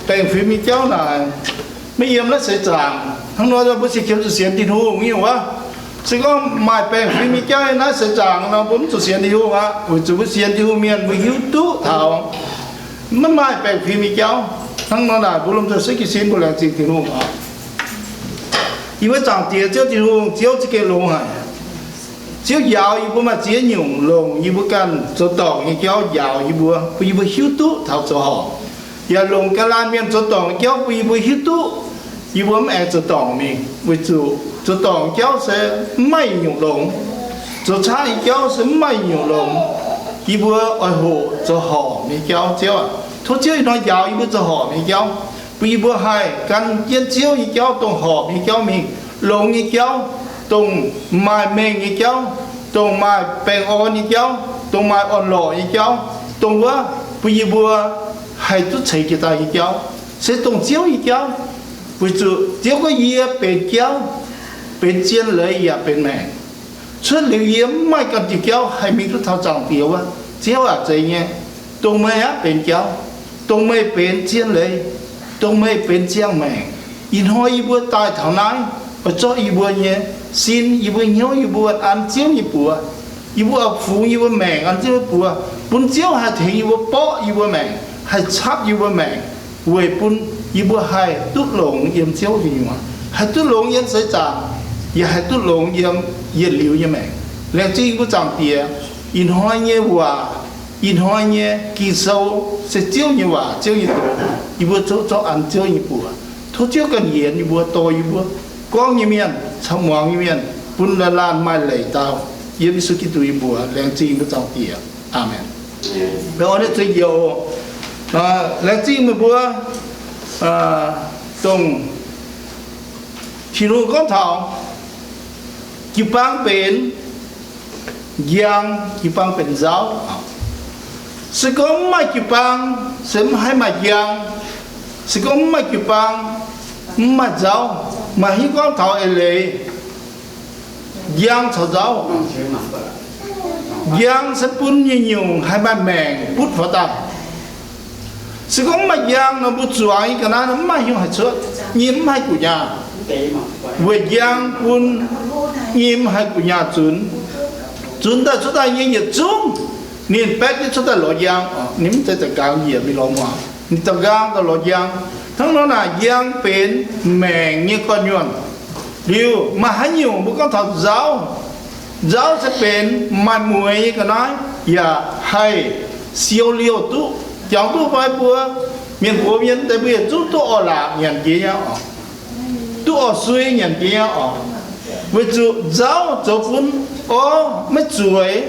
baengh fim nyei jauv naaic, maiv yiem naaiv seix zaangc. Hnangv nor mbuo sienx, qiemx zuqc sienx Tin-Hungh nyei wuov. Se gorngv maaih baengh fim nyei jauv yiem naaiv seix zaangc nor, mbuo mv zuqc sienx Tin-Hungh aqv, weic zuqc mbuo sienx Tin-Hungh mienh mbuo hiuv duqv taux maiv maaih baengh fim nyei jauv. Hnangv nor naaic mbuo lomh nzoih setv jiez sin, mbuo laengz zingh Tin-Hungh oc. Yie mbuo Zaangc Diex Ziouv Tin-Hungh, Ziouv za'gengh longx haic. Ziouv njaaux yie mbuo maaih ziex nyungc, longc yie mbuo ganh zoux dorngc nyei jauv njaaux yie mbuo, bun yie mbuo hiuv duqv taux zoux horpc. Yaac longc ganh laanh mienh zoux dorngc nyei jauv bun yie mbuo hiuv duqv yie mbuo mv aengx zoux dorngc mingh, weic zuqc zoux dorngc nyei jauv se mv maaih nyungc longx. Zoux qaqv nyei jauv se mv maaih nyungc longx. Yie mbuo oix hoqc zoux horpc nyei jauv, Ziouv aac. Tov Ziouv ih hnoi njaaux yie mbuo zoux horpc nyei jauv, bun yie mbuo haih gan jienv Ziouv nyei jauv, dongh horpc nyei jauv mingh, longx nyei jauv, dongh maaih mengh nyei jauv, dongh maaih baengh orn nyei jauv, dongh maaih orn-lorqc nyei jauv, dongh wuov bun yie mbuo haih duqv ceix jiez daaih nyei jauv, se dongh Ziouv nyei jauv. Weic zuqc Ziouv gorngv, yie benx jauv, benx zien leiz yaac benx maengc. Cuotv liuz yie mv maaih ganh diuh jauv haih mingh duqv taux Zaangc Diex wuov. Ziouv aac, zeiz nyei. Dongh meih aqv benx jauv, dongh meih benx zien leiz, dongh meih benx ziangh maengc. Ih hnoi yie mbuo daaih taux naaiv, oix zorqv yie mbuo nyei sin, yie mbuo hnyouv, yie mbuo an Ziouv nyei buoz. Yie mbuo oix fungx yie mbuo maengc an Ziouv nyei buoz, bun Ziouv haih tengx yie mbuo borqv yie mbuo maengc, haih capv yie mbuo maengc, weic bun yie mbuo haih duqv longx yiem Ziouv gu'nyuoz, haih duqv longx yiem seix zaangc, yaac haih duqv longx yiem yietc liuz nyei maengc. Laengz zingh mbuo Zaangc Diex, ih hnoi nyei waac, ih hnoi nyei Ging-Sou se Ziouv nyei waac, Ziouv nyei doz. Yie mbuo zorqv, zorqv an Ziouv nyei buoz. Tov Ziouv ganh yienx yie mbuo, dorh yie mbuo, gorngv nyei mienh caux muangx nyei mienh, bun laanh laanh maaih leiz dau. Yiem Yesu Giduc nyei mbuox laengz zingh mbuo Zaangc Diex. Aamen. Mbuo oix zuqc youz, laengz zingh meih mbuo, dongh Tin-Hungh gorngv taux jiu-baang benx njang, jiu-baang benx nzauv. Se gorngv mv maaih jiu-baang, se mv haih maaih njang. Se gorngv mv maaih jiu-baang, mv maaih nzauv. Maaih haaix nyungc gorngv taux eix leiz njang caux nzauv? Njang se bun nyei nyungc haih maaih maengc butv faaux daaih. Se gorngv mv maaih njang nor, mbuo zuangx nyei ga'naaiv nor mv maaih haaix nyungc haih cuotv, nyei mv haih gu'nyaah. Weic njang bun nyei mv haih gu'nyaah zunx. Zunx daaih cuotv daaih nyei yietc zungv, ninh baetv jienv cuotv daaih lorz njang. Ninh mv zeiz da'nqaang njiec mingh lorz muangx, ninh da'nqaang daaih lorz njang. Hnangv nor naaic, njang benx maengc nyei gorn-nyuonh. Liuz maaih haaix nyungc mbuo gorngv taux nzauv. Nzauv se benx maaih mueix nyei ga'naaiv yaac haih siou liouh duqv. Jangx duqv fai mbuo mienh gox mienh deix mbuo yietc zungv duqv orv-laangc nyanc jiex nyei oc, duqv orv-sui nyanc jiex nyei oc. Weic zuqc nzauv zoux bun orv maiv zueiz,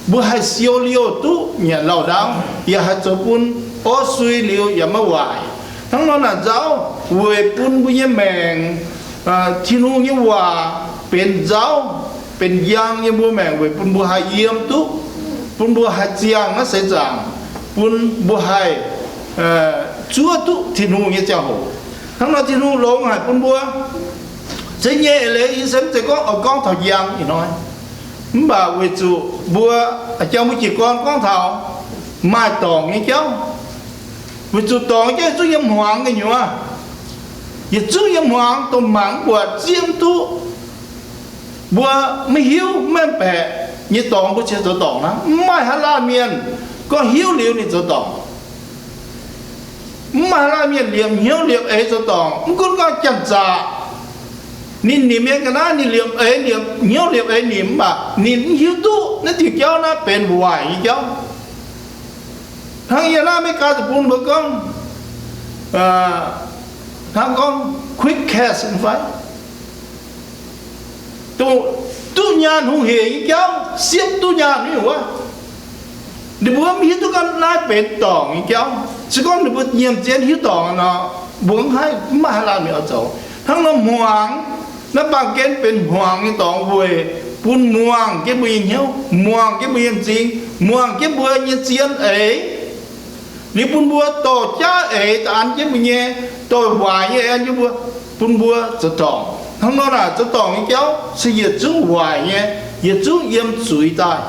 mbuo haih siou liouh duqv nyanc lauh ndaauv, yaac haih zoux bun orv sui liuz yaac maiv waaic. Hnangv nor naaic nzauv weic bun mbuo nyei maengc, Tin-Hungh nyei waac benx nzauv, benx njang yiem mbuo maengc weic bun mbuo haih yiem duqv, bun mbuo haih ziangh naaiv seix zaangc, bun mbuo haih zuov duqv Tin-Hungh nyei ziangh hoc. Hnangv nor Tin-Hungh longx haic bun mbuo. Zeiz nyei eix leiz yie se mv zeiz gorngv oix gorngv taux njang ih hnoi. Mv baac weic zuqc mbuo, a'jang mbuo jiez gorn gorngv taux maaih dorngc nyei jauv. Weic zuqc dorngc nyei jauv yietc zungv yiem hmuangx gu'nyuoz. Yietc zungv yiem hmuangx, dongh mangc mv buatc, zieqv mv duqv. Mbuo maiv hiuv maiv baeqc nyei dorngx mbuo cingx zoux dorngc hnangv. Mv maaih haaix laanh mienh gorngv hiuv liuz ninh zoux dorngc. Mv maaih haaix laanh mienh liemh hnyouv liemh eix zoux dorngc. Mv gunv gorngv janx-zaqc, ninh nimc mienh ga'naaiv ninh liemh eix, liemh hnyouv liemh eix nimc, mv baac ninh mv hiuv duqv naaiv diuh jauv naaiv benx waaic nyei jauv. Hnangv yie naaiv America deic-bung mbuo gorngv, hnangv gorngv quick cash fai duqv nyaanh hungh heic nyei jauv, siepv duqv nyaanh nyei wuov. Ninh mbuo mv hiuv duqv gorngv naaiv benx dorngc nyei jauv. Se gorngv ninh mbuo nyiemc zien hiuv dorngc nor, mbuo mv haih, mv maaih haaix laanh mienh oix zoux. Hnangv nor hmuangx, naaiv baamh gen benx hmuangx nyei dorngx weic bun muangh jienv mbuo nyei hnyouv, muangh jienv mbuo nyei m'zing, muangh jienv mbuo nyei zien eix. Liuz bun mbuo dorh jaav eix daaih an jienv mbuo nyei, dorh waaic nyei eix an jienv mbuo, bun mbuo zoux dorngc. Hnangv nor naaic, zoux dorngc nyei jauv se yietc zungv waaic nyei, yietc zungv yiem zuiz daaih.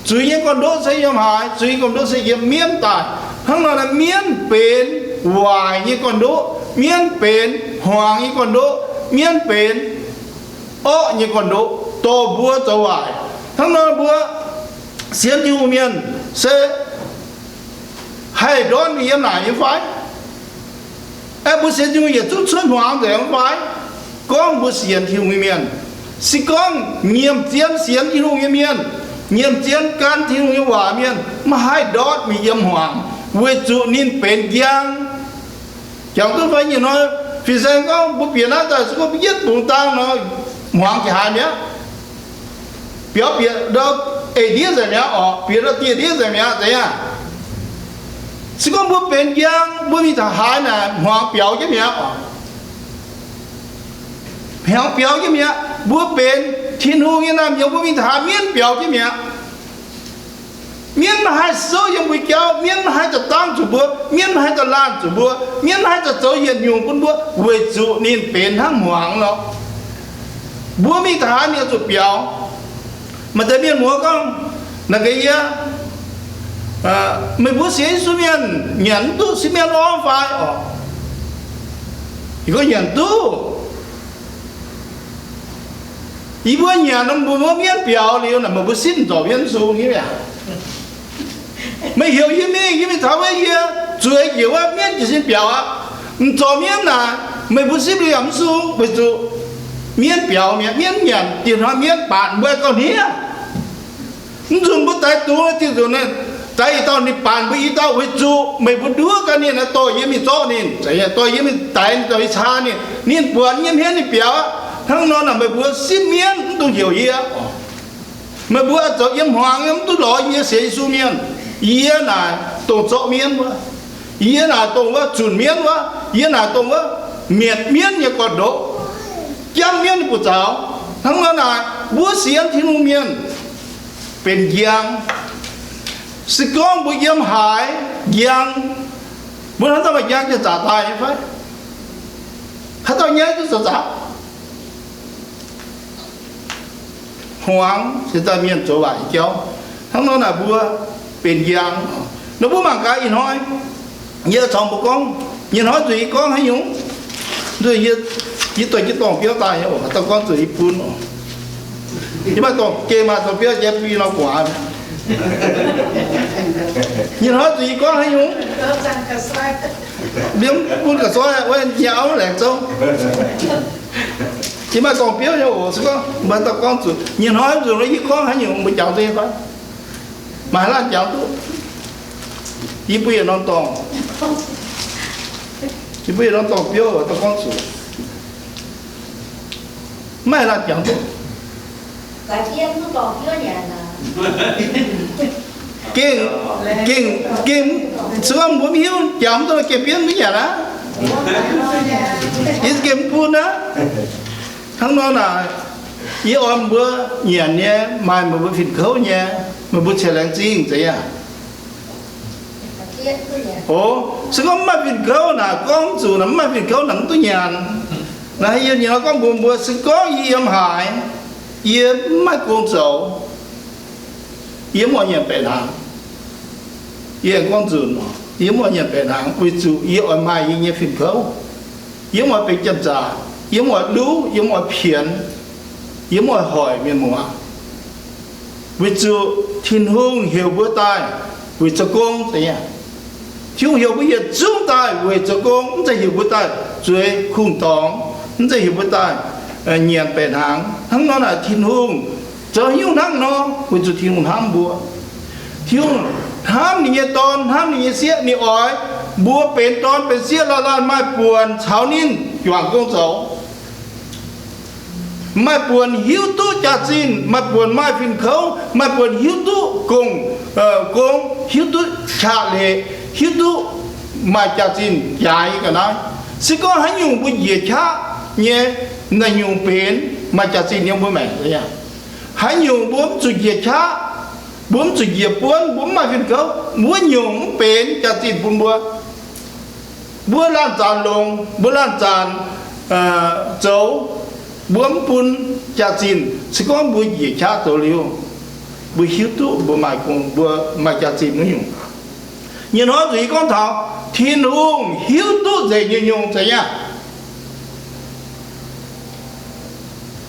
Zuiz nyei gorn-ndoqv se yiem haaix? Zuiz nyei gorn-ndoqv se yiem mienv daaih. Hnangv nor naaic, mienv benx waaic nyei gorn-ndoqv, mienv benx hmuangx nyei gorn-ndoqv, mienv benx orqv nyei gorn-ndoqv, dorh mbuo zoux waaic. Hnangv nor mbuo sienx Tin-Hungh mienh se haih ndortv mingh yiem naaic nyei fai? Aeqv, mbuo sienx Tin-Hungh yietc zungv cuotv hmuangx nzengc nyei fai? Gorngv mbuo sienx Tin-Hungh nyei mienh, se gorngv nyiemc zien sienx Tin-Hungh nyei mienh, nyiemc zien gan Tin-Hungh nyei waac mienh, maiv haih ndortv mingh yiem hmuangx, weic zuqc ninh benx njang. Jangx duqv fai? Nyei hnoi fin-saeng gorngv mbuo bieqc naaiv daaih, se gorngv mbuo yietv bungx dang nor, hmuangx jiex haaix mi'aqv. Biaux bieqc ndau eix ndiev nzengc mi'aqv orqc, bieqc ndau dieh ndiev nzengc mi'aqv, zeiz aqv. Se gorngv mbuo benx njang, mbuo mingh taux haaix naaic hmuangx biaux jienv mi'aqv orqc. Hmuangx biaux jienv mi'aqv. Mbuo benx Tin-Hungh nyei naamh nyouz, mbuo mingh taux haaix mienv biaux jienv mi'aqv. Mienv maiv haih souv yiem mbuo jauv, mienv maiv haih da'dangv zuqc mbuo, mienv maiv haih da'laanh zuqc mbuo, mienv maiv haih da'zoux yietc nyungc bun mbuo, weic zuqc ninh benx hnangv hmuangx nor. Mbuo mingh taux haaix ninh zuqc biaux. Maaih deix mienh muoz gorngv, naaic gaax yie, meih mbuo sienx Yesu mienh nyanc mv duqv sipv mienv orv fai orqc? Yie gorngv nyanc duqv. Yie mbuo nyanc nor, mbuo mbuo mienv biaux liuz naaic, meih mbuo sipv mv zorc mienv mv sung nyei mi'aqv. Meih heuc yie mingh, yie mingh taux wuov, yie zueiz njiec wuov, mienv jiez sin biaux aqv. Mv zorc mienv naaic, meih mbuo sipv liuz yaac mv sung, weic zuqc mienv biaux mi'aqv. Mienv nyanc dieh hnoi mienv baatc mbuo gauh hniev. Mv nzunc mbuo daix dungz diuh nzunc, daix i dauh ninh baanc mbuo i dauh, weic zuqc meih mbuo nduov gaax ninh, dorh yie mingh zorqv ninh, dorh yie mingh daix ninh, dorh yie caa ninh, ninh buatc nyei hmien ninh biaux aqv. Hnangv nor naaic meih mbuo sipv mienv mv dungx heuc yie. Meih mbuo zoux yiem hmuangx yiem mv duqv lorz yie sienx Yesu mienh. Yie naaic dongh zorqv mienv wuov. Yie naaic dongh wuov zunc mienv wuov. Yie naaic dongh wuov mietc mienv nyei gorn-ndoqv, jamv mienv nyei buoz-zaux. Hnangv nor naaic mbuo sienx Tin-Hungh mienh benx njang. Se gorngv mbuo yiem haaix njang, mbuo hnangv dauh maaih njang jiex zaqc daaih nyei fai? Haaix dauh nyaiv duqv zaqc zaqc? Hmuangx jiex daaih mienh zoux waaic nyei jauv. Hnangv nor naaic mbuo benx njang. Nor mbuo mangc gaax ih hnoi yie caux mbuo gorngv, nyei hnoi zuqc yie gorngv haaix nyungc? Nzunc yie, yie dorh jienv dorngh biouv daaih nyei oc, haaix dauh gorngv zuqc yie bun oc. Yie maaih dorngh gengh maaih dorngh biouv jiex bun yie nor gu'nguaaz. Nyei hnoi zuqc yie gorngv haaix nyungc? Liemh bun ga'soiv wuov nyei auv laengz zouv. Yie maaih dorngh biouv nyei oc, se gorngv maaih dauh gorngv zuqc nyei hnoi nzunc yie gorngv haaix nyungc mbuo jangx duqv nyei fai? Maaih haaix laanh jangx duqv? Yie mbuo yietc norm dorngh, yie mbuo yietc norm dorngh biouv dauh gorngv zuqc, maaih haaix laanh jangx duqv? Gengh, gengh, gengh, se gorngv mbuo mv hiuv jangx mv duqv, gengh biouv mv nyanc aqv. Yie gengh mv bun aqv. Hnangv nor naaic, yie oix mbuo nyanc nyei maaih meih mbuo fin-kouv nyei, meih mbuo ceix laengz zingh zeiz yaac. O, se gorngv mv maaih fin-kouv naaic, gorngv zuqc naaic mv maaih fin-kouv naaic mv duqv nyanc. Naaiv yie nyei gorngv mbuox mbuo, se gorngv yie yiem haaix, yie mv maaih gong zoux, yie mv oix nyanc baeqc hnaangx. Yie aengx gorngv nzunc, yie mv oix nyanc baeqc hnaangx weic zuqc yie oix maaih yie nyei fin-kouv. Yie mv oix benx janx-zaqc, yie mv oix luv, yie mv oix pienx, yie mv oix hoic mienh muoz. Weic zuqc Tin-Hungh heuc mbuo daaih weic zoux gong. Tin-Hungh heuc mbuo yietc zungv daaih weic zoux gong, mv zeiz heuc mbuo daaih zueiz kungx-dorngx, mv zeiz heuc mbuo daaih nyanc baeqc hnaangx. Hnangv nor naaic Tin-Hungh zoux haaix nyungc hnangv nor? Weic zuqc Tin-Hungh hnamv mbuo. Tin-Hungh hnamv ninh nyei Dorn, hnamv ninh nyei Sieqv, ninh oix mbuo benx dorn benx sieqv, laanh laanh maaih buonc caux ninh juangc gong zoux. Maaih buonc hiuv duqv jaax-zinh, maaih buonc maaih fin-kouv, maaih buonc hiuv duqv gong, gong, hiuv duqv qaqv leiz, hiuv duqv maaih jaax-zinh jaaix nyei ga'naaiv. Se gorngv haaix nyungc mbuo njiec qaqv nyei, naaiv nyungc benx maaih jaax-zinh yiem mbuo maengc. Haaix nyungc mbuo mv zuqc njiec qaqv, mbuo mv zuqc njiec buonv, mbuo mv maaih fin-kouv, wuov nyungc mv benx jaax-zinh bun mbuo. Mbuo laanh zanc longx, mbuo laanh zanc zoux, mbuo mv bun jaax-zinh. Se gorngv mbuo njiec qaqv zoux liuz, mbuo hiuv duqv mbuo maaih gong, mbuo maaih jaax-zinh wuov nyungc. Nyei hnoi zuqc yie gorngv taux Tin-Hungh hiuv duqv nzengc nyungc-nyungc zeiz nyei aqv.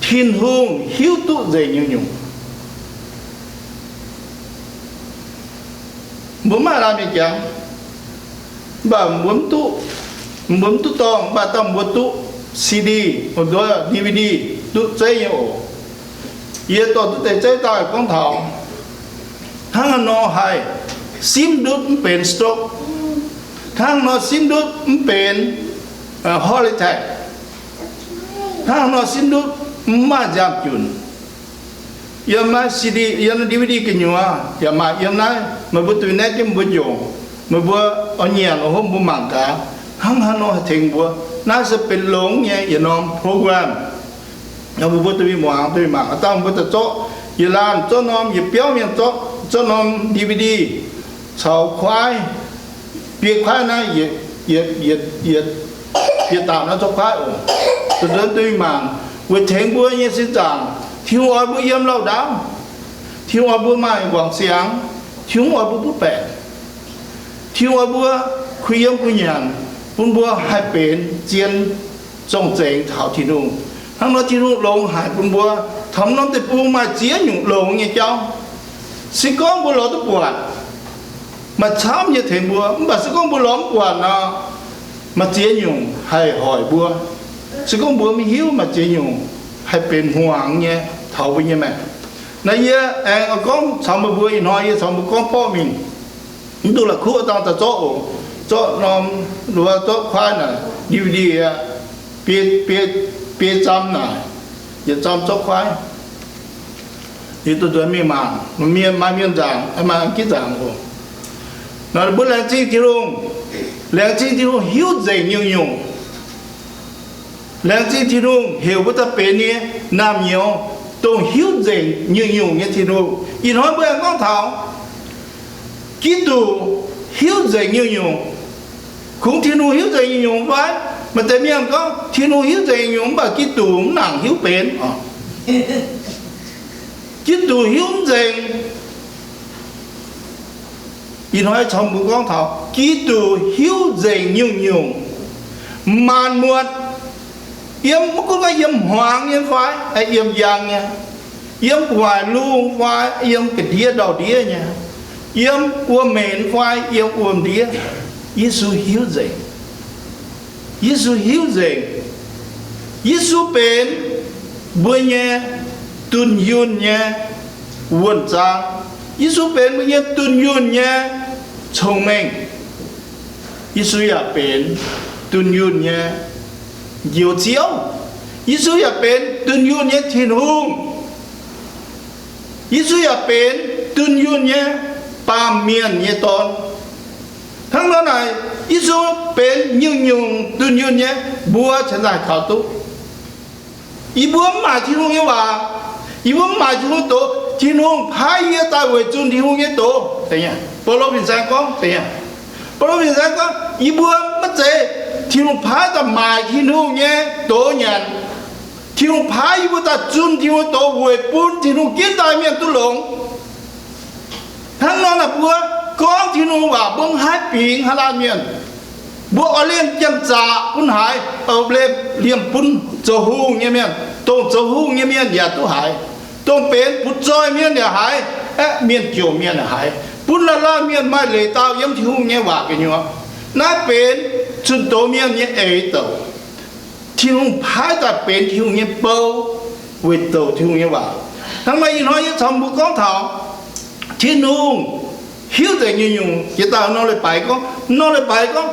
Tin-Hungh hiuv duqv nzengc nyungc-nyungc. Mbuo maaih laanh mienh jangx, mv baac mbuo mv duqv, mbuo mv duqv dorngh, mv baac dauh mbuo duqv C D, mbuo duqv D V D, duqv zeiv nyei oc. Yie dorh duqv deix zeiv daaih gorngv taux hnangv haaix nor haih simv ndutv mv benx stroke, hnangv haaix nor simv ndutv mv benx heart attack, hnangv haaix nor simv ndutv mv maaih nziaamv-junc. Yiem naaiv C D, yiem naaiv D V D gu'nyuoz yaac maaih. Yiem naaiv meih mbuo duqv naetv jienv mbuo njongc, meih mbuo oix nyanc oc, hopv mbuo mangc gaax, hnangv haaix nor haih tengx mbuo. Naaiv se benx longx nyei yietc norm program. Meih mbuo duqv mingh muangx, duqv mingh mangc. Aav dangh mbuo daaih zorqv yietc laanh zorqv norm, yietc biauv mienh zorqv, zorqv norm D V D caux kuaaiv, biei kuaaiv naaiv, yietc, yietc, yietc, yietc daapc naaiv zorqv kuaaiv oc, duqv mingh mangc, weic tengx mbuo nyei sin zaangc. Tin-Hungh oix mbuo yiem lauh ndaauv. Tin-Hungh oix mbuo maaih wangc siangx. Tin-Hungh oix mbuo butv baengc. Tin-Hungh oix mbuo kuh yiem kuh nyanc, bun mbuo haih benx zien zorng-zengx taux Tin-Hungh. Hnangv nor Tin-Hungh longx haic bun mbuo. Taux norm deic-bung maaih ziex nyungc longx nyei jauv. Se gorngv mbuo lorz duqv buatc, maaih camv nyei tengx mbuo. Mv baac se gorngv mbuo lorz mv buatc nor, maaih ziex nyungc haih hoic mbuo. Se gorngv mbuo maiv hiuv, maaih ziex nyungc haih benx hmuangx nyei taux mbuo nyei maengc. Naaiv yie aengx gorngv caux meih mbuo ih hnoi, yie caux mbuo gorngv borqv mingh. Mv duqv la'kuqv dangh daaih zorqv oc. Zorqv norm, wuov, zorqv kuaaiv naaic D V D aqv, biei, biei, biei zam naaic, yietc zam zorqv kuaaiv. Yie duqv nzuonx mingh mangc, maaih mienh nzaangc, maaih Giduc nzaangc oc. Naaiv mbuo laengz zingh Tin-Hungh, laengz zingh Tin-Hungh hiuv nzengc nyungc-nyungc. Laengz zingh Tin-Hungh heuc mbuo daaih benx nyei naamh nyouz, dongh hiuv nzengc nyungc-nyungc nyei Tin-Hungh. Ih hnoi mbuo aengx gorngv taux Giduc hiuv nzengc nyungc-nyungc. Kungx Tin-Hungh hiuv nzengc nyungc-nyungc fai? Maaih deix mienh gorngv Tin-Hungh hiuv nzengc nyungc-nyungc, mv baac Giduc mv nangc hiuv benx. Giduc hiuv mv nzengc. Ih hnoi caux mbuo gorngv taux Giduc hiuv nzengc nyungc-nyungc. Maanc muotc, yiem, maiv gunv gorngv yiem hmuangx nyei fai, yiem njang nyei, yiem gu'nguaaic lungh fai yiem ga'ndiev ndau-ndiev nyei, yiem wuom-menx fai yiem wuom-ndiev, Yesu hiuv nzengc. Yesu hiuv nzengc. Yesu benx mbuo nyei dunh yunh nyei wuonh zaang. Yesu benx mbuo nyei dunh yunh nyei cong-mengh. Yesu yaac benx dunh yunh nyei Njoux Ziouv. Yesu yaac benx dunh yunh nyei Tin-Hungh. Yesu yaac benx dunh yunh nyei baamh mienh nyei Dorn. Hnangv nor naaic, Yesu benx nyungc-nyungc dunh yunh nyei, mbuo cingx daaih kaux duqv. Yie mbuo mv maaih Tin-Hungh nyei waac, yie mbuo mv maaih Tin-Hungh doz. Tin-Hungh paaiv yie daaih weic zunh Tin-Hungh nyei doz. Baulo fin-saeng gorngv, Baulo fin-saeng gorngv, yie mbuo maiv zeiz Tin-Hungh paaiv daaih maaic Tin-Hungh nyei doz nyanc. Tin-Hungh paaiv yie mbuo daaih zunh Tin-Hungh doz weic bun Tin-Hungh ginv daaih mienh duqv longx. Hnangv nor naaic mbuo gorngv Tin-Hungh waac mbuo mv haih bingx haaix laanh mienh. Mbuo oix liemh janx-zaqc bun haaix? Oix liemh, liemh bun zoux hungh nyei mienh. Dongh zoux hungh nyei mienh yaac duqv haiz. Dongh benx butv-zoih mienh yaac haiz. Aeqv, mienh jomc mienh yaac haiz. Bun laanh laanh mienh maaih leiz-daauh yiem Tin-Hungh nyei waac gu'nyuoz. Naaiv benx zunh doz mienh nyei eix douc. Tin-Hungh paaiv daaih benx Tin-Hungh nyei bou weic douc Tin-Hungh nyei waac. Hnangv nor ih hnoi yie caux mbuo gorngv taux Tin-Hungh hiuv nzengc nyungc-nyungc. Jiex daaih nor leiz-baaix gorngv, nor leiz-baaix gorngv,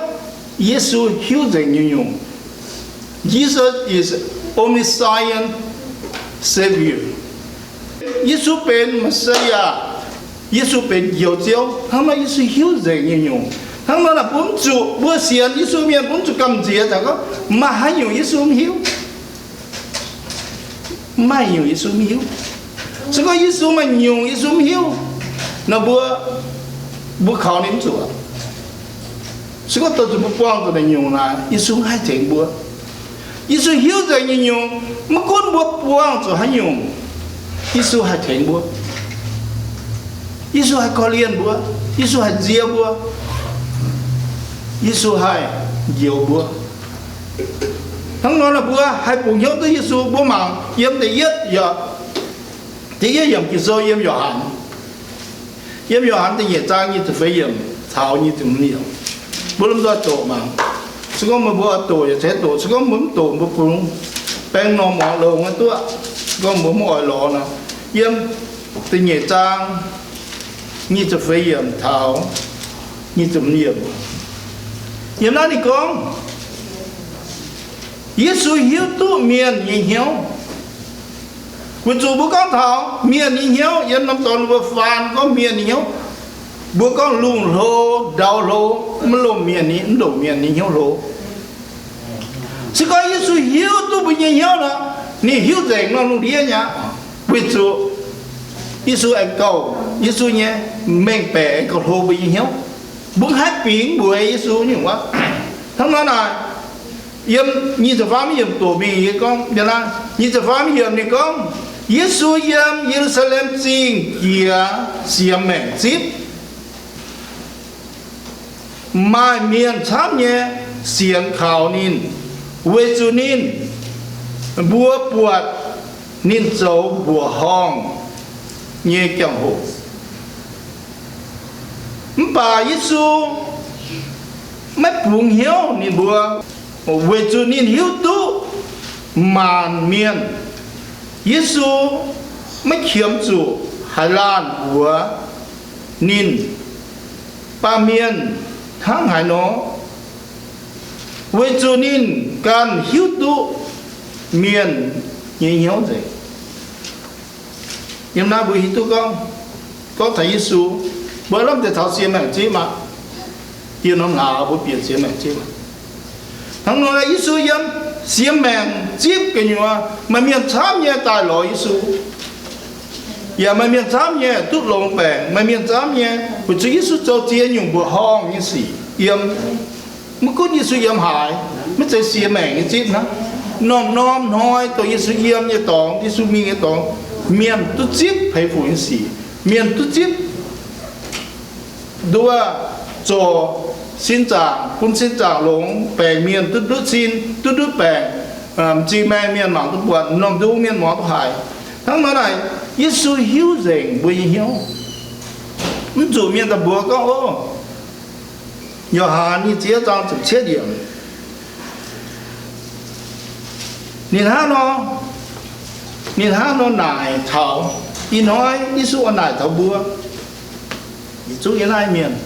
Yesu hiuv nzengc nyungc-nyungc. Jesus is omniscient Savior. Yesu benx Messiah. Yesu benx Njoux Ziouv. Hnangv nor Yesu hiuv nzengc nyungc-nyungc. Hnangv nor naaic mbuo mv zuqc, mbuo sienx Yesu mienh mbuo mv zuqc gamh nziex daaih gorngv maaih haaix nyungc Yesu mv hiuv. Mv maaih nyungc Yesu mv hiuv. Se gorngv Yesu maaih nyungc Yesu mv hiuv nor, mbuo, mbuo kaux ninh mv zuqc. Se gorngv douh zuqc mbuo buangh zuqc naaic nyungc naaic, Yesu mv haih tengx mbuo. Yesu hiuv nzengc nyungc-nyungc, maiv gunv mbuo buangh zuqc haaix nyungc, Yesu haih tengx mbuo. Yesu haih korv-lienh mbuo. Yesu haih nzie mbuo. Yesu haih njoux mbuo. Hnangv nor, mbuo haih bungx hnyouv duqv Yesu, mbuo mangc yiem da'yietv, da'yietv yiemc Ging-Sou yiem Yo^han, yiem Yo^han da'nyeic zaang nyic ziepc feix yiemc caux nyic ziepc hmz yiemc. Mbuo lomh nzoih doqc mangc. Se gorngv meih mbuo oix doqc yaac ceix doqc. Se gorngv mbuo mv doqc, mbuo bungx baeng norm muangx longx duqv. Se gorngv mbuo mv oix lorz nor, yiem da'nyeic zaang nyic ziepc feix yiemc taux nyic ziepc hmz yiemc. Yiem naaiv ninh gorngv, Yesu hiuv duqv mienh nyei hnyouv. Weic zuqc mbuo gorngv taux mienh nyei hnyouv, yiem norm dorngx mbuo faan gorngv mienh nyei hnyouv, mbuo gorngv lungh hlo, ndau hlo, maiv longc mienh nyei, mv longc mienh nyei hnyouv hlo. Se gorngv Yesu hiuv duqv mbuo nyei hnyouv nor, ninh hiuv nzengc norm lungh ndiev nyei aqv. Weic zuqc Yesu aengx gauh, Yesu nyei mengh baeqc aengx gauh hlo mbuo nyei hnyouv. Mbuo haih bingx mbuox Yesu nyungc wuov. Hnangv nor naaic, yiem nyic ziepc faam yiemc doqc mingh, yie gorngv, nyic ziepc faam yiemc ninh gorngv, Yesu yiem Ye^lu^saa^lem Zingh jiex siemx maengc zipv. Maaih mienh camv nyei sienx kaux ninh, weic zuqc ninh mbuo buatc ninh zoux mbuoqc horngh nyei jangx-hoc. Mv baac Yesu maiv bungx hnyouv ninh mbuo, weic zuqc ninh hiuv duqv maanc mienh. Yesu maiv qiemx zuqc haaix laanh mbuox ninh, baamh mienh hnangv haaix nor, weic zuqc ninh ganh hiuv duqv mienh nyei hnyouv nzengc. Yiem naaiv mbuo hiuv duqv gorngv, gorngv taux Yesu, mbuo lamh deix taux siemx maengc zipv maah, dieh norm hlaax mbuo bieqc siemx maengc zipv maah. Hnangv nor, Yesu yiem siemx maengc zipv gu'nyuoz maaih mienh camv nyei daaih lorz Yesu, yaac maaih mienh camv nyei duqv longx baengc, maaih mienh camv nyei weic zuqc Yesu zoux ziex nyungc mbuoqc horngh nyei sic yiem. Maiv gunv Yesu yiem haaix, maiv zeiz siemx maengc nyei zipv hnangv, norm-norm hnoi dongh Yesu yiem nyei dorngx, Yesu mingh nyei dorngx, mienh duqv zipv peix fuc nyei sic, mienh duqv zipv nduov, zorc sin zaangc, bun sin zaangc longx, baengc mienh duqv ndutv sin, duqv ndutv baengc, m'zing maeng mienh mangc duqv buatc, m'normh ndung mienh muangx duqv haiz. Hnangv nor naaic, Yesu hiuv nzengc mbuo nyei hnyouv. Mv zuqc mienh daaih mbuox gorngv, o, Yo^han nyic ziepc yietv zaang ziepc cietv yiemc, ninh hnangv nor, ninh hnangv nor naaic taux, ih hnoi Yesu oix naaic taux mbuo, yietc zungv yiem naaiv mienh.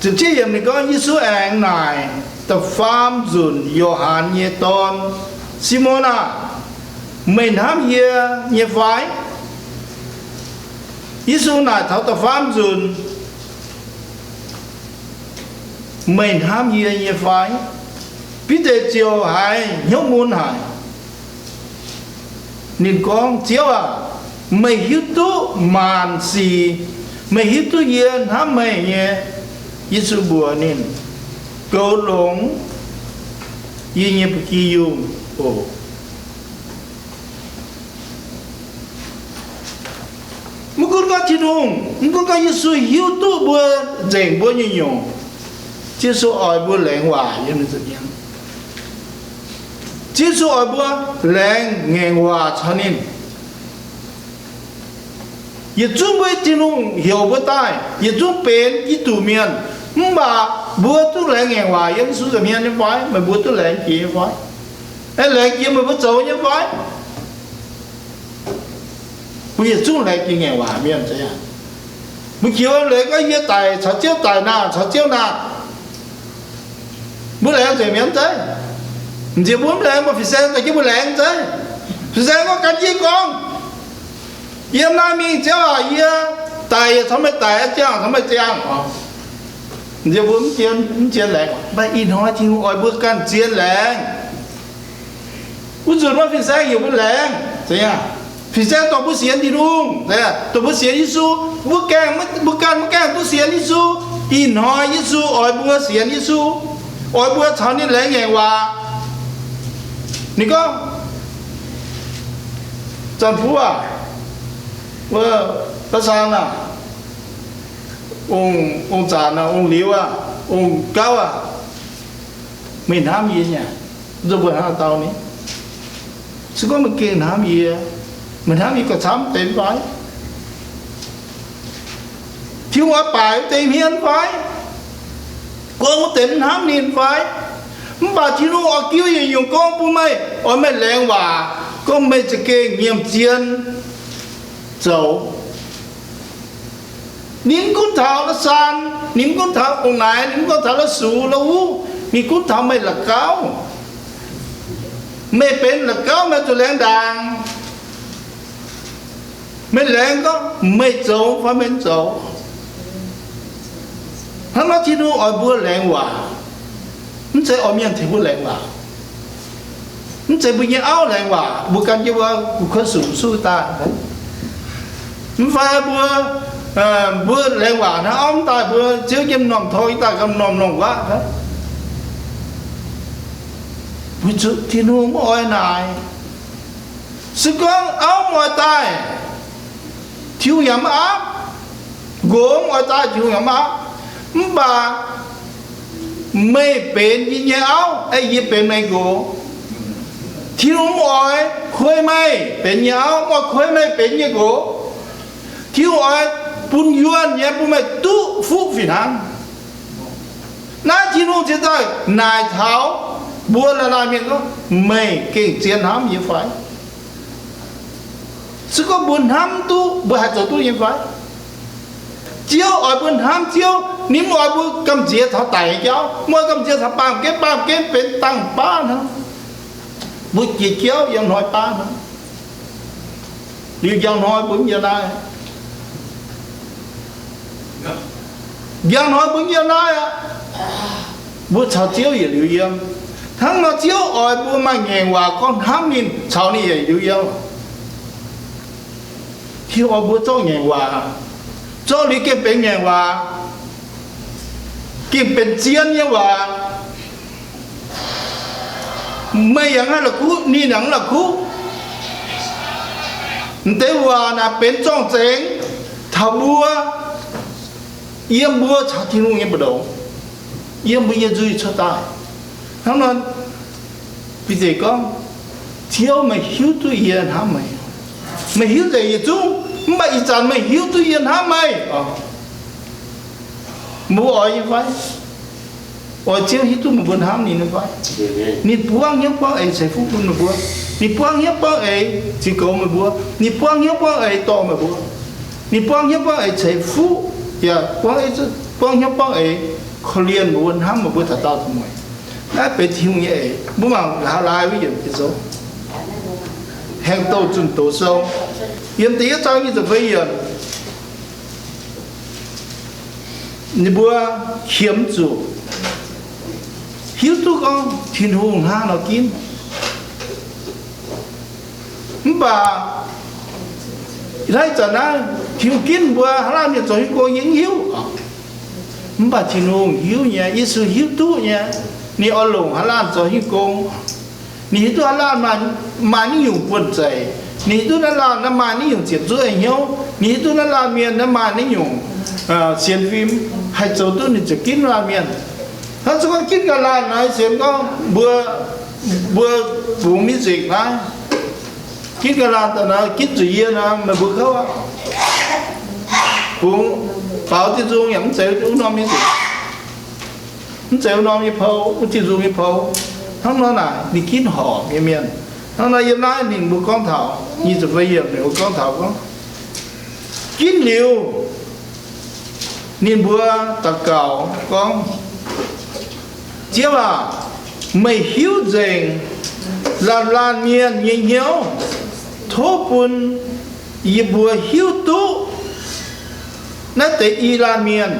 Ziepc cietv yiemc ninh gorngv, Yesu aengx naaic da'faam nzunc Yo^han nyei dorn, Simon aah! Meih hnamv yie nyei fai? Yesu naaic taux da'faam nzunc, Meih hnamv yie nyei fai? Bide ziouc haiz hnyouv mun haic. Ninh gorngv, Ziouv aac, meih hiuv duqv maanc sic. Meih hiuv duqv yie hnamv meih nyei. Yesu mbuox ninh, Goux longx yie nyei ba'gi yungh oc. Maiv gunv gorngv Tin-Hungh, maiv gunv gorngv Yesu hiuv duqv mbuo nzengc mbuo nyei nyungc, Ziouv Yesu oix mbuo laengz waac yiem ninh nza'hmien. Ziouv Yesu oix mbuo laengz ngaengc waac caux ninh. Yietc zungv mbuo Tin-Hungh heuc mbuo daaih, yietc zungv benx Giduc mienh, mv baac mbuo duqv laengz ngaengc waac yiem Yesu nza'hmien nyei fai? Meih mbuo duqv laengz jiex nyei fai? Aengx laengz jiex meih mbuo zoux nyei fai? Mbuo yietc zungv laengz jiex ngaengc waac mienh zeiz aqv. Mbuo jiex leiz gorngv yie daic caux Ziouv daic naanc, caux Ziouv naanc. Mbuo laengz nzengc mienh zeiz. M'nziex mbuo mv laengz, mbuo fin-saeng daaih jienv mbuo laengz zeiz. Fin-saeng gorngv gan yie gorngv, yiem naaiv mingh Ziouv aac, yie daic yaac caux meih daic, ziangh caux meih ziangh. M'nziex mbuo mv zien, mv zien laengz. Mv baac ih hnoi Tin-Hungh oix mbuo ganh zien laengz. Wuov nzunc wuov fin-saeng heuc mbuo laengz, zeiz aqv. Fin-saeng dongh mbuo sienx Tin-Hungh, dongh mbuo sienx Yesu, mbuo gaengh, mbuo ganh maiv gaengh duqv sienx Yesu. Ih hnoi Yesu oix mbuo sienx Yesu, oix mbuo caux ninh laengz ngaengc waac. Ninh gorngv, Zanc-buv aac, wuov, baav saan aac, Ong, ong zanc aac, ong liuz aac, ong gauv aac, meih hnamv yie nyei? Nzunc mbuo hnangv dau ni, se gorngv meih gengh hnamv yie, meih hnamv yie gauh camv deix fai? Tin-Hungh oix baaic wuov deix hmien fai? Gorngv wuov deix mv hnamv ninh fai? Mv baac Tin-Hungh oix giuv yietc nyungc gorngv bun meih, oix meih laengz waac gorngv meih za'gengh nyiemc zien zoux. Ninh mv gunv taux la'saan, ninh mv gunv taux ong-naaic, ninh mv gunv taux la'sux la'uv, ninh gunv taux meih la'gauv. Meih benx la'gauv meih zuqc laengz ndaangc. Meih laengz gorngv meih zoux fai meih mv zoux. Hnangv nor Tin-Hungh oix mbuo laengz waac, mv zeiz oix mienh tengx mbuo laengz waac. Mv zeiz mbuo nyei auv laengz waac, mbuo gan jienv wuov gu'kuotv sumc suv daaih. Mv fai mbuo, mbuo laengz waac hnangv auv mv daaih, mbuo ziouv jienv m'normh torng daaih gan m'normh longc waac. Weic zuqc Tin-Hungh mv oix naaic. Se gorngv auv mv oix daaih, Tin-Hungh yaac mv aapv. Nqox mv oix daaih, Tin-Hungh yaac mv aapv. Mv baac meih benx yie nyei auv, yie benx meih nqox. Tin-Hungh mv oix kuei meih benx nyei auv, mv oix kuei meih benx nyei nqox. Tin-Hungh oix bun yuonh nyei bun meih duqv fuqv fih hnangv. Naaiv Tin-Hungh ziouc daaih naaic taux mbuo laanh laanh mienh gorngv, meih gengh zien hnamv yie fai? Se gorngv mbuo hnamv duqv, mbuo haih zoux duqv nyei fai? Ziouv oix mbuo hnamv Ziouv, ninh mv oix mbuo gamh nziex taux daic nyei jauv, mv oix gamh nziex taux baamh gen, baamh gen benx dangh baav hnangv. Mbuo jiex jauv yiem hnoi baav hnangv. Liuz njang hnoi mbuo mv yiem naaiv. Njang hnoi mbuo mv yiem naaiv aqv. Mbuo caux Ziouv yietc liuz yiem. Hnangv nor Ziouv oix mbuo maaih ngaengc waac gorngv hnamv ninh caux ninh yietc liuz yiem. Tin oix mbuo zorqv ngaengc waac, zorqv liuz gengh benx ngaengc waac, gengh benx zien nyei waac. Meih yaac mv haih la'kuqv, ninh yaac mv la'kuqv. M'deix waac naaic benx zorng-zengx taux mbuo, yiem mbuo caux Tin-Hungh nyei mbu'ndongx, yiem mbuo nyei nzuih cuotv daaih. Hnangv nor, Bide gorngv, Ziouv, meih hiuv duqv yie hnamv meih. Meih hiuv nzengc yietc zungv, mv baac ih zanc meih hiuv duqv yie hnamv meih. Mbuo oix nyei fai? Oix Ziouv hiuv duqv meih mbuo hnamv ninh nyei fai? Ninh buangv hnyouv buangv eix ceix fuqv bun meih mbuo. Ninh buangv hnyouv buangv eix ziux goux meih mbuo. Ninh buangv hnyouv buangv eix dorh meih mbuo. Ninh buangv hnyouv buangv eix ceix fuqv, yaac buangv, buangv hnyouv buangv eix korv-lienh meih mbuo, hnamv meih mbuo taux daauh zuqc mueic. Naaiv benx Tin-Hungh nyei eix. Mbuo mangc Nqa'haav Laai wuov yiemc Ging-Sou, Haengh Douh Zunh Doz Sou, yiem da'yietv zaang nyic ziepc feix yiemc. Ninh mbuo qiemx zuqc hiuv duqv gorngv Tin-Hungh hnangv nor ginv. Mv baac ih zanc naaiv Tin-Hungh ginv mbuo, hnangv laanh mienh zoux hingh gong yie mv hiuv. Mv baac Tin-Hungh hiuv nyei, Yesu hiuv duqv nyei. Ninh oix longc hnangv laanh zoux hingh gong. Ninh hiuv duqv hnangv laanh maaih, maaih naaiv nyungc buonv-zeic. Ninh hiuv duqv hnangv laanh naaiv maaih naaiv nyungc ziepc zuoqv hnyouv. Ninh hiuv duqv hnangv laanh mienh naaiv maaih naaiv nyungc sienx fim. Haih zoux duqv ninh ziouc ginv laanh mienh. Hnangv se gorngv ginv ganh laanh naaiv sienx gorngv mbuo, mbuo bungx miv nzengc naaiv, ginv ganh laanh daaih naaiv ginv zuqc yie naaiv, meih mbuo kouv aqv. Bungx baaux Tin-Hungh yaac mv zeiz wuov norm miv nzengc, mv zeiz wuov norm nyei pou, wuov Tin-Hungh nyei pou. Hnangv nor naaic ninh ginv horpc nyei mienh. Hnangv nor yiem naaiv ninh mbuo gorngv taux nyic ziepc feix yiemc ninh mbuo gorngv taux gorngv, ginv liuz ninh mbuo daux gaux gorngv, Ziouv aac, meih hiuv nzengc laanh laanh mienh nyei hnyouv. Tov bun yie mbuo hiuv duqv naaiv deix i laanh mienh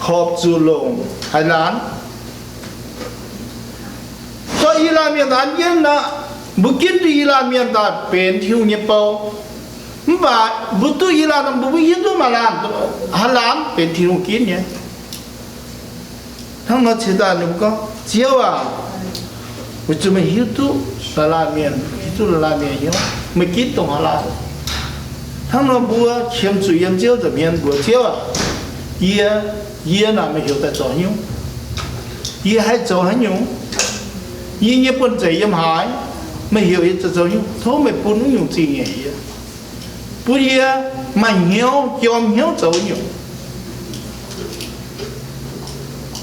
horpc zuqc longc haaix laanh. Zorqv i laanh mienh daaih an jienv aqv. Mbuo ginv duqv i laanh mienh daaih benx Tin-Hungh nyei bou. Mv baac mbuo duqv i laanh, mbuo mv hiuv duqv maaih laanh, haaix laanh benx Tin-Hungh ginv nyei. Hnangv nor cingx daaih ninh mbuo gorngv, Ziouv aac, weic zuqc meih hiuv duqv laanh laanh mienh, hiuv duqv laanh laanh mienh hnyouv, meih ginv dongh haaix laanh. Hnangv nor mbuo qiemx zuqc yiem Ziouv nza'hmien mbuox Ziouv aac, Yie, yie naaic meih heuc daaih zoux haaix nyungc? Yie haih zoux haaix nyungc? Yie nyei buonv-zeic yiem haaix? Meih heuc yie zoux haaix nyungc? Tov meih bun wuov nyungc zingh nyeic yie, bun yie maaih hnyouv, jorm hnyouv zoux nyungc.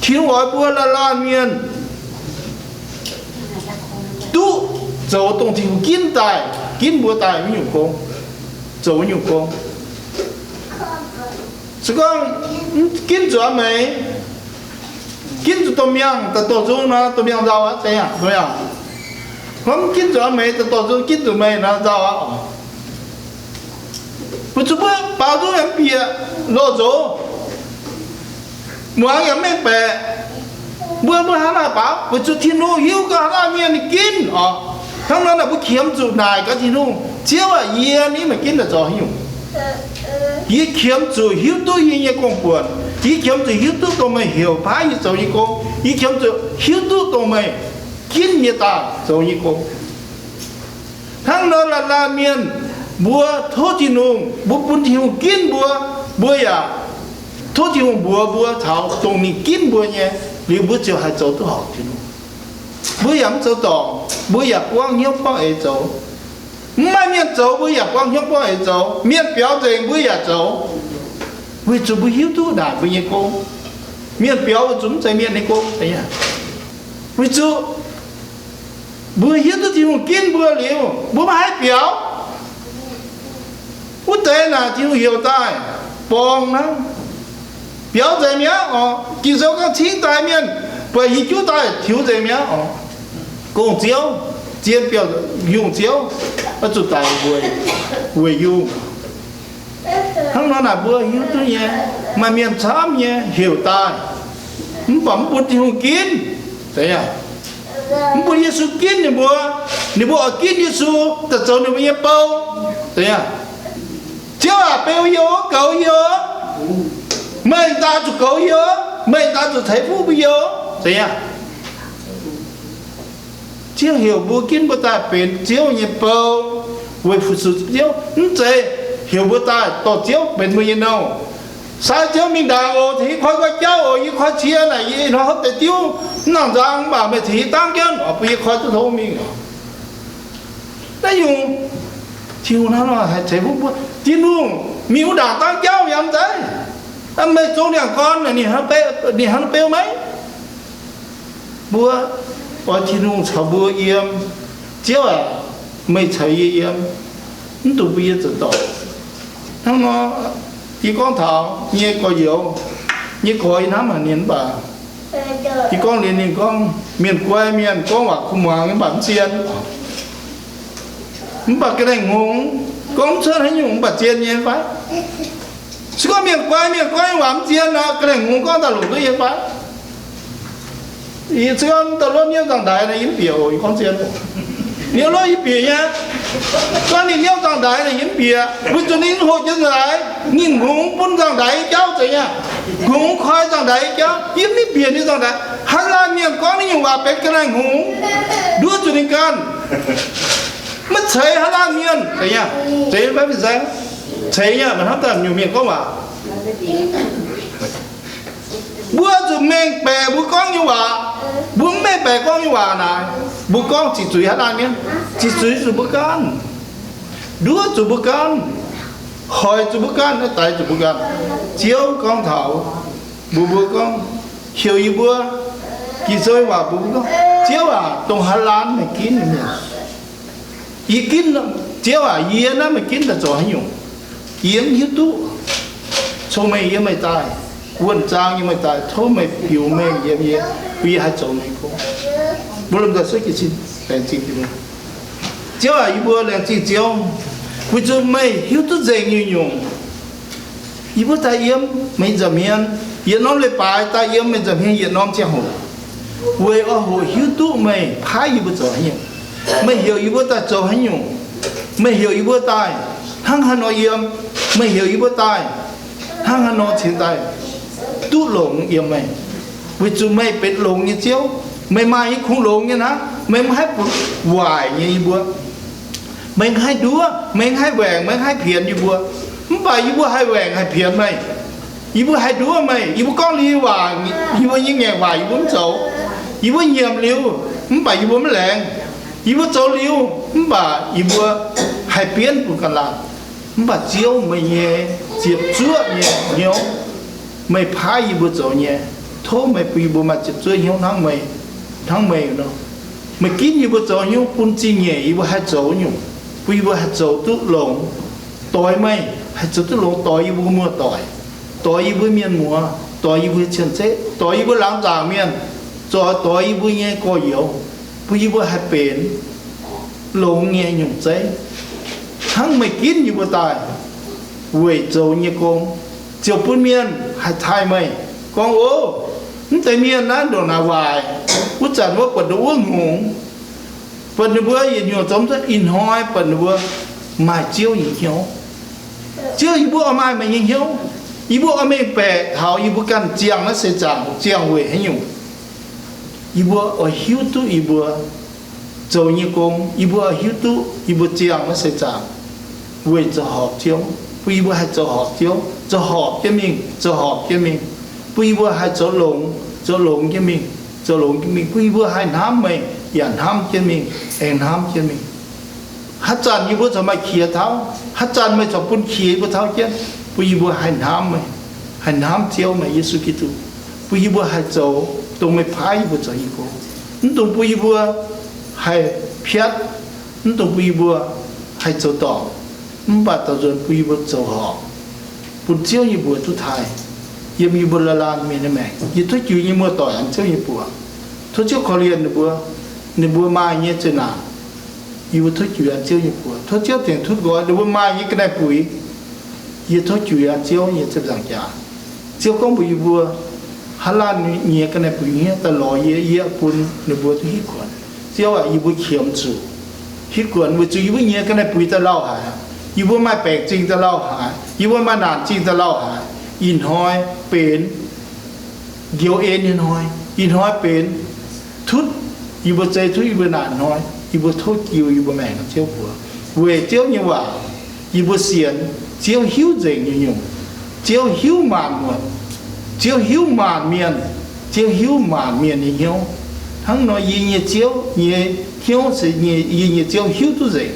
Tin-Hungh oix mbuo laanh laanh mienh duqv zoux dongh Tin-Hungh ginv daaih, ginv mbuo daaih wuov nyungc gong, zoux wuov nyungc gong. Se gorngv ginv zuqc meih, ginv zuqc domh miangh daaih dorh nzung nor, domh miangh nzauh aqv, zeiz aqv, domh miangh. Gorngv ginv zuqc meih daaih dorh nzung, ginv zuqc meih nor nzauh aqv. Weic zuqc mbuo baaux nzung yaac mv bieqc, lorh nzox, muangx yaac mv mengh baeqc. Mbuo, mbuo hnangv naaic baaux, weic zuqc Tin-Hungh hiuv gorngv hnangv naaiv mienh ninh ginv oc. Hnangv nor naaic mbuo qiemx zuqc naaic gorngv, Tin-Hungh, Ziouv aac, yie ni meih ginv daaih zoux haaix nyungc? Yie qiemx zuqc hiuv duqv yie nyei gong-buonc. Yie qiemx zuqc hiuv duqv dongh meih heuc paaiv yie zoux nyei gong. Yie qiemx zuqc hiuv duqv dongh meih ginv yie daaih zoux nyei gong. Hnangv nor laanh laanh mienh, mbuo tov Tin-Hungh, mbuo bun Tin-Hungh ginv mbuo, mbuo yaac tov Tin-Hungh mbuox mbuo taux dongh ninh ginv mbuo nyei, liuz mbuo ziouc haih zoux duqv horpc Tin-Hungh. Mbuo yaac mv zoux dorngc, mbuo yaac buangv hnyouv buangv eix zoux. Mv maaih mienh zoux, mbuo yaac buangv hnyouv buangv eix zoux. Mienh biaux nzengc, mbuo yaac zoux, weic zuqc mbuo hiuv duqv naaic mbuo nyei gong. Mienh biaux weic zuqc mv zeiz mienh nyei gong. Weic zuqc mbuo hiuv duqv Tin-Hungh ginv mbuo liuz, mbuo maiv haih biaux. Wuov deix naaic Tin-Hungh heuc daaih borngz hnangv. Biaux nzengc mi'aqv oc. Ging-Sou gorngv cingv daaih mienh buatc hiuv juqv daaih tiux nzengc mi'aqv oc. Gong-ziouv, zien biauv yungh ziouv, oix zuqc daic weic yungh. Hnangv nor naaic mbuo hiuv duqv nyei, maaih mienh camv nyei heuc daaih, mv baac mv bun Tin-Hungh ginv. Mv bun Yesu ginv ninh mbuo, ninh mbuo oix ginv Yesu daaih zoux ninh mbuo nyei bou. Ziouv aac, beu yie oc, goux yie oc. Meih daaih zuqc goux yie oc. Meih daaih zuqc ceix fuqv bun yie oc. Ziouv heuc mbuo ginv mbuo daaih benx Ziouv nyei bou, weic fu-sux Ziouv. Mv zeiz heuc mbuo daaih dorh Ziouv benx mbuo nyei nouh. Sai Ziouv mingh ndaangc oc, tengx yie koi nqoi jauv oc. Yie koi cie naaic yie ih hnoi hopv deix diuv mv nangc nzang, mv baac meih tengx yie dangv jienv oc, bun yie koi duqv hlo mingh oc. Naaiv nyungc Tin-Hungh hnangv nor haih ceix fuqv mbuo. Tin-Hungh mingh wuov ndaangc dangv jauv yaac mv zeiz, meih zong ndiangx-gorn ninh hnangv beu maiv? Mbuo oix Tin-Hungh caux mbuo yiem. Ziouv aac, meih caux yie yiem, mv dungx bun yie zoux dorngc. Hnangv nor, yie gorngv taux nyei gorx-youz, nyei gorx yie hnamv haic ninh mv baac yie gorngv liuz ninh gorngv, mienh guai mienh gorngv waac kuh muangx mv baac mv zien. Mv baac ga'naaiv hngongx gorngv mv cuotv haaix nyungc mv baac zien nyei fai? Se gorngv mienh guai mienh gorngv waac mv zien nor, ga'naaiv hngongx gorngv daaih longc duqv nyei fai? Yie se gorngv daaih lov niouv nzangc-ndaix nor, yie mv bieqc oc. Yie gorngv zien, niouv lov yie bieqc nyei. Gorngv ninh niouv nzangc-ndaix nor, yie mv bieqc, weic zuqc ninh hoqc jienv nzangc-ndaix, ninh hngongx bun nzangc-ndaix nyei jauv zeiz nyei. Hngongx koi nzangc-ndaix nyei jauv, yie mv bieqc ninh nzangc-ndaix. Haaix laanh mienh gorngv naaiv nyungc waac benx ga'naaiv hngongx, nduov zuqc ninh ganh. Maiv ceix haaix laanh mienh, zeiz nyei, zeiz nyei, maiv hnamv daaih nyungc mienh gorngv waac. Mbuo zuqc mengh baeqc mbuo gorngv nyei waac. Mbuo mv mengh baeqc gorngv nyei waac naaic, mbuo gorngv ziqc zuiz haaix laanh mienh? Ziqc zuiz zuqc mbuo ganh, nduov zuqc mbuo ganh, hoic zuqc mbuo ganh, naaiv daix zuqc mbuo ganh. Ziouv gorngv taux mbuox mbuo gorngv, heuc yie mbuo, Ging-Sou waac mbuox mbuo gorngv, Ziouv aac, dongh haaix laanh meih ginv nyei mienh? Yie ginv, Ziouv aac, yie naaiv meih ginv daaih zoux haaix nyungc? Yie mv hiuv duqv. Cong-mengh yiem meih daaih, wuonh zaang yiem meih daaih, tov meih biux mengh yiem yie, bun yie haih zoux meih gong. Mbuo lomh nzoih suiv jiez sin, laengz zingh Tin-Hungh. Ziouv aac, yie mbuo laengz zingh Ziouv, weic zuqc meih hiuv duqv nzengc nyungc-nyungc. Yie mbuo daaih yiem meih nza'hmien yietc norm leiz-baaix, daaih yiem meih nza'hmien yietc norm ziangh hoc, weic oix hoqc hiuv duqv meih paaiv yie mbuo zoux haaix nyungc. Meih heuc yie mbuo daaih zoux haaix nyungc? Meih heuc yie mbuo daaih hnangv haaix nor yiem? Meih heuc yie mbuo daaih hnangv haaix nor cingx daaih duqv longx yiem meih? Weic zuqc meih benx longx nyei Ziouv. Meih maaih nyei kungx longx nyei hnangv. Meih maiv haih bun waaic nyei yie mbuo. Meih maiv haih nduov, meih maiv haih waengc, meih maiv haih pienx yie mbuo. Mv baac yie mbuo haih waengc haih pienx meih. Yie mbuo haih nduov meih. Yie mbuo gorngv liuz waac, yie mbuo nyei ngaengc waac yie mbuo mv zoux. Yie mbuo nyiemc liuz, mv baac yie mbuo mv laengz. Yie mbuo zoux liuz, mv baac yie mbuo haih bienv bun ganh laanh. Mv baac Ziouv, meih nyei ziepc zuoqv nyei hnyouv, meih paaiv yie mbuo zoux nyei, tov meih bun yie mbuo maaih ziepc zuoqv hnyouv hnangv meih, hnangv meih nor. Meih ginv yie mbuo zoux hnyouv bun zingh nyeic yie mbuo haih zoux nyungc, bun yie mbuo haih zoux duqv longx, doix meih, haih zoux duqv longx doix yie mbuo muoz-doic, doix yie mbuo mienh muoz, doix yie mbuo cien-ceqv, doix yie mbuo laangz zaangc mienh, zoux doix yie mbuo nyei gorx-youz, bun yie mbuo haih benx longx nyei nyungc zeiv, hnangv meih ginv yie mbuo daaih weic zoux nyei gong, ziouc bun mienh haih taaih meih, gorngv, Ov, mv deix mienh naaiv ndongc naaic waaic, wuov zanc wuov buatc ndongc wuov hngongx, buatc ninh mbuo yietc nyungc zoux mv zeiz, ih hnoi buatc ninh mbuo maaih Ziouv nyei hnyouv. Ziouv, yie mbuo oix maaih meih nyei hnyouv. Yie mbuo oix mengh baeqc taux yie mbuo ganh ziangh naaiv seix zaangc, ziangh weic haaix nyungc. Yie mbuo oix hiuv duqv yie mbuo zoux nyei gong. Yie mbuo oix hiuv duqv yie mbuo ziangh naaiv seix zaangc weic zoux horpc Ziouv, bun yie mbuo haih zoux horpc Ziouv, zoux horpc jienv mingh, zoux horpc jienv mingh, bun yie mbuo haih zoux longx, zoux longx jienv mingh, zoux longx jienv mingh, bun yie mbuo haih hnamv meih yaac hnamv jienv mingh, aengx hnamv jienv mingh. Haaix zanc yie mbuo corc maaih qiex tauv, haaix zanc meih corc bun qiex yie mbuo tauv jienv, bun yie mbuo haih hnamv meih, haih hnamv Ziouv meih Yesu Giduc, bun yie mbuo haih zoux dongh meih paaiv yie mbuo zoux nyei gong. Mv dungx bun yie mbuo haih piatv, mv dungx bun yie mbuo haih zoux dorngc, mv baac dorh nzuonx bun yie mbuo zoux horpc, bun Ziouv nyei mbuox duqv taaih yiem yie mbuo laanh laanh mienh nyei maengc. Yie tov jiu nyei muoz-doic an Ziouv nyei mbuox. Tov Ziouv korv-lienh ninh mbuo, ninh mbuo maaih nyei zeqc naanc. Yie mbuo tov jiu an Ziouv nyei mbuox. Tov Ziouv tengx tutv nqoi ninh mbuo maaih nyei ga'naaiv-buix. Yie tov jiu an Ziouv nyei ziepc nzaangc jaax. Ziouv gorngv mbuox yie mbuo, haaix laanh nyei ga'naaiv-buix hniev daaih lorz yie, yie bun ninh mbuo duqv hitv kuonx. Ziouv aac, yie mbuo qiemx zuqc hitv kuonx weic zuqc yie mbuo nyei ga'naaiv-buix daaih lauh haic. Yie mbuo maaih baengc zingh daaih lauh haic. Yie mbuo maaih naanc zingh daaih lauh haic. Ih hnoi benx njoux en nyei hnoi. Ih hnoi benx tutv yie mbuo zei, tutv yie mbuo naanc hnoi. Yie mbuo tov jiu yie mbuo maengc Ziouv mbuox. Weic Ziouv nyei waac, yie mbuo sienx Ziouv hiuv nzengc nyei nyungc. Ziouv hiuv maanc muotc. Ziouv hiuv maanc mienh. Ziouv hiuv maanc mienh nyei hnyouv. Hnangv nor yie nyei Ziouv nyei hnyouv se yie nyei Ziouv hiuv duqv nzengc.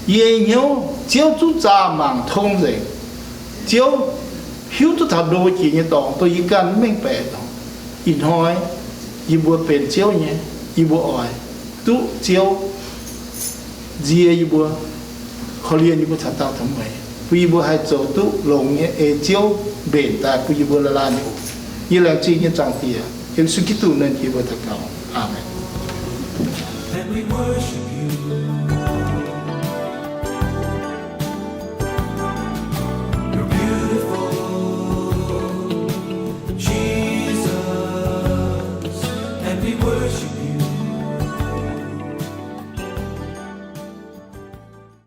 Yie nyei hnyouv Ziouv zungv zaah mangc tong nzengc. Ziouv hiuv duqv taux ndo jiex nyei dorngx, dongh yie ganh mv mengh baeqc dorngx. Ih hnoi yie mbuo benx Ziouv nyei, yie mbuo oix duqv Ziouv nzie yie mbuo, korv-lienh yie mbuo caux dauh taux mueiz, bun yie mbuo haih zoux duqv longx nyei ei Ziouv mbenc daaih bun yie mbuo laanh laanh nyei oc. Yie laengz zingh nyei Zaangc Diex, Yesu Giduc ninh jiex mbuo daux gaux. Aamen.